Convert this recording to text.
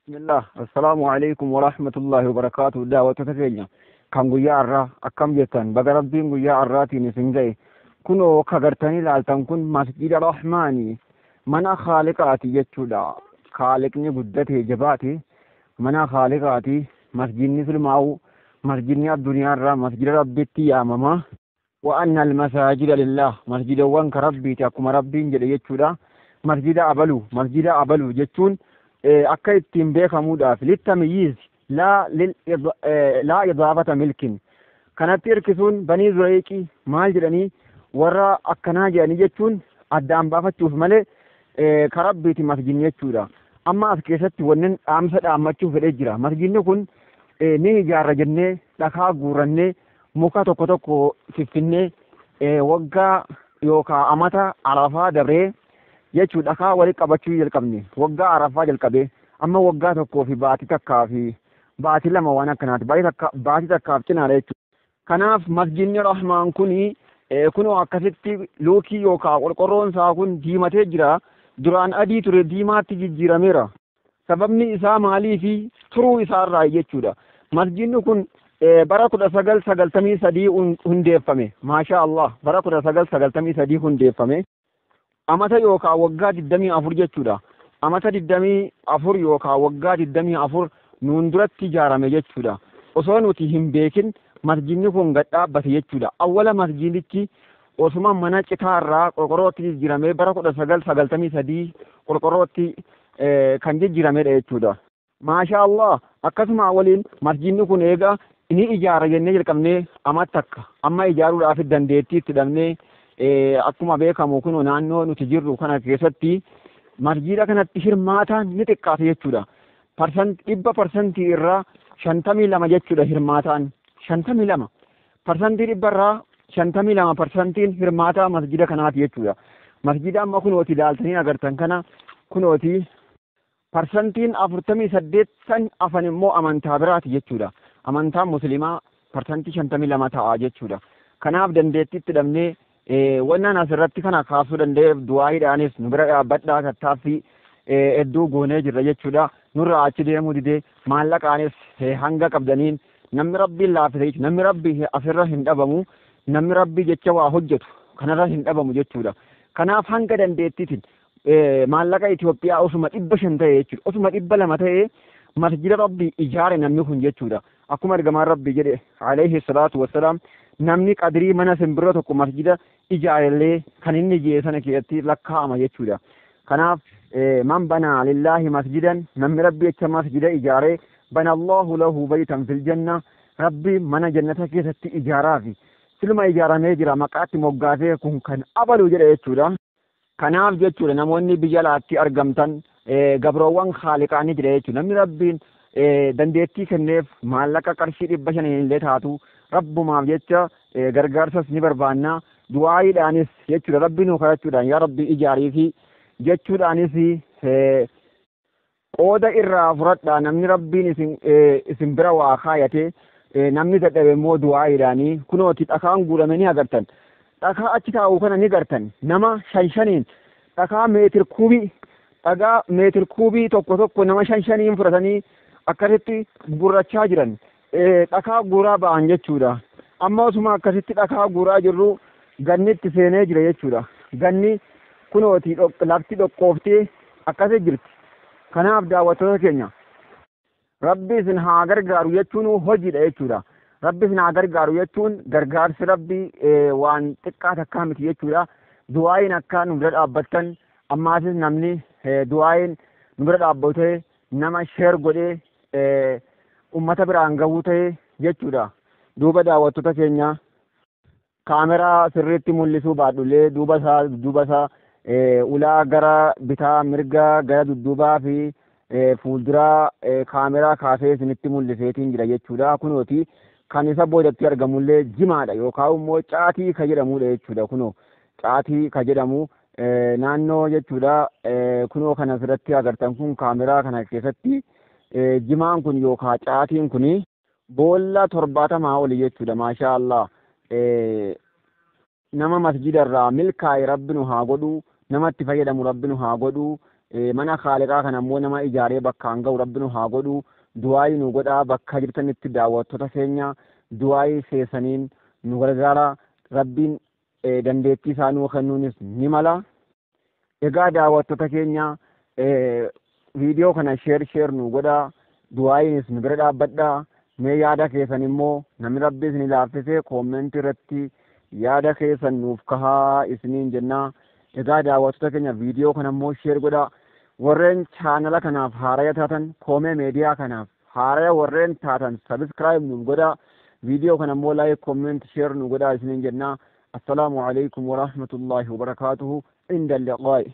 Bismillah, assalaamu alaikum wa rahmatullahi wa barakaatu. Daawwattoota keenya kan guyyaa har'aa akkam jettan? Baga Rabbiin guyyaa har'aatiin isin ga'e. Kunoo kagartanii ilaaltan kun Masjida Rahmaani, mana Khaaliqaati jechuudha. Khaaliqni guddate jabaate mana Khaaliqaati. Masjidni silmaa'u masjidni addunyaarraa masjida Rabbitti yaamama. Wa anna almasaajida lillah, masjidawwan ka Rabbiiti akkuma Rabbiin jedhe jechuudha. Masjida abalu, masjida abalu jechuun akka ittiin beekamuudhaaf littamiyyiz laa laa idaafata milkin kanatti hirkisuun banii Zureeqii maal jedhanii warra akkanaa jedhanii jechuun addaan baafachuuf malee ka Rabbiiti masjidni jechuudha. Amma as keessatti wanneen dhaamsa dhaammachuu fedhee jira. Masjidni kun ni ijaarra jennee dhakaa guurrannee muka tokko tokko fiffinnee waggaa yookaan amata Arafaa dabree jechuudha dhakaa walitti qabachuu jalqabne. Waggaa Arafaa jalqabee amma waggaa tokkoo fi baatii takkaa fi baatii lama waan akkanaati, baatii takkaaf cinaadha jechuudha. Kanaaf masjidni Rahmaan kuni kunoo akkasitti luukii yookaan qorqorroon isaa kun diimatee jira. Duraan adii ture, diimaatti jijjiirameera. Sababni isaa maaliifi turuu isaarraa jechuudha. Masjidni kun bara 1993 hundeeffame. Maashaa Allah, bara 1993 hundeeffame. Amata yookaan waggaa 24 jechuudha. Amata 24 yookaan waggaa 24 nuun duratti ijaarame jechuudha. Osoo nuti hin beekin masjidni kun gad dhaabbate jechuudha. Awwala masjidichi osuma mana citaarraa qorqorrootti jijjiiramee bara 1993 qorqorrootti kan jijjiiramedha jechuudha. Maashaa Allah, akkasuma waliin masjidni kun eega ni ijaara jennee jalqabnee amma takka amma ijaaruudhaaf dandeettii itti dhabnee, akkuma beekamu kun naannoo nuti jirru kana keessatti masjida kanatti hirmaataan ni xiqqaate jechuudha. 100% irraa 52 jechuudha hirmaataan. 52 parsantii dhibba irraa 52%n hirmaataa masjida kanaati jechuudha. Masjida amma kunooti ilaaltanii agartan kana kunooti parsantiin 48 san afan immoo amantaa biraati jechuudha. Amantaan musliimaa 52% ta'a jechuudha. Kanaaf dandeettiitti dhabnee wannan asirratti kana kaasuu danda'eef du'aayiidhaanis nu bira dhaabbadhaa, tattaaffii hedduu goonee jirra jechuudha. Nurraa achi deemuu didee maallaqaanis hanga qabdaniin namni Rabbiin laaffise jechuudha. Namni Rabbii asirra hin dhabamu. Namni Rabbii jecha waa hojjetu kanarra hin dhabamu jechuudha. Kanaaf hanga dandeettiitiin maallaqa Itoophiyaa osuma 500 ta'e jechuudha. Osuma 200 ta'e masjida Rabbii ijaare namni kun jechuudha. Akkuma ergamaan Rabbii jedhe alayhi salaatu wassalaam, namni qadirii mana simbirroo tokko masjida ijaarellee kan inni jee sana keessatti lakkaa'ama jechuudha. Kanaaf man banaa lillaahi masjidan, namni Rabbii jecha masjida ijaare, bana Allahu lahu baytan fil janna, Rabbi mana jannata keessatti ijaaraafi. Siluma ijaaramee jira, maqaatti moggaasee kun kan abalu jedha jechuudha. Kanaaf jechuudha namoonni biyya alaatti argamtan gabroowwan Khaaliqaa ni jira jechuudha. Namni Rabbiin dandeettii kenneef maallaqa qarshii 500 illee taatu Rabbumaaf jecha gargaarsas ni barbaanna. Du'aayiidhaanis jechuudha Rabbi nu kadhachuudhaan yaa Rabbi ijaarii fi jechuudhaanis qooda irraa fudhadhaa. Namni Rabbiin isin bira waa kaayate, namni dadhabe immoo du'aayiidhaanii kunooti dhakaan guurame ni agartan. Dhakaa achi taa'u kana ni gartan. Nama shan shaniin dhakaa meetir kuubii, dhagaa meetir kuubii tokko tokko nama shan shaniin fudhatanii akkasitti gurrachaa jiran, dhakaa guuraa ba'an jechuudha. Amma osuma akkasitti dhakaa guuraa jirru ganni itti seenee jira jechuudha. Ganni kunooti lafti dhoqqooftee akkasi jirti. Kanaaf daawwattoota keenya, Rabbi isin haa gargaaru jechuun hojiidha jechuudha. Rabbi isin haa gargaaru jechuun gargaarsi Rabbi waan xiqqaa takkaa miti jechuudha. Du'aayin akka nu bira dhaabbattan, ammaasis namni du'aayin nu bira dhaabbatee nama share godhee ummata biraan gahuu ta'e jechuudha. Duuba daawwattoota keenya, kaameraa sirriitti mul'isuu baadhullee duuba isaa ulaa gara bitaa, mirga, gara dudduubaa fi fuulduraa kaameraa kaasee isinitti mul'iseetiin jira jechuudha. Kunooti kan isa boodatti argamullee jimaadha yookaan immoo caatii ka jedhamudha jechuudha. Kunoo caatii ka jedhamu naannoo jechuudha. Kunoo kan asirratti agartan kun kaameraa kana keessatti jimaan kun yookaan caatiin kun boolla 70 oli jechuudha. Maashaa Allah. Nama masjida irraa milkaa'e Rabbi nu haa godhu, nama itti fayyadamu Rabbi nu haa godhu. Mana Khaaliqaa kana ammoo nama ijaaree bakkaan ga'u Rabbi nu haa godhu. Du'aayii nu godhaa bakka jirtanitti, daawwattoota keenya, du'aayii seesaniin nu gargaara. Rabbiin dandeettii isaa nuu kennuunis ni mala. Egaa daawwattoota keenya, viidiyoo kana share share nu godhaa, du'aayiinis nu bira dhaabbadhaa. Mee yaada keessan immoo, namni Rabbi isin laaffisee, koomentii irratti yaada keessan nuuf kahaa isiniin jennaa. Egaa daawwattoota keenya, viidiyoo kana immoo share godhaa. Warreen chaanala kanaaf haaraya taatan, Koomee Meediyaa kanaaf haaraya warreen taatan, subscribe nuuf godhaa. Viidiyoo kana immoo like, comment, share nu godhaa isiniin jennaa. Assalaamu alaikum warahmatullaahi wabarakaatuhu. Inda liqaa'i.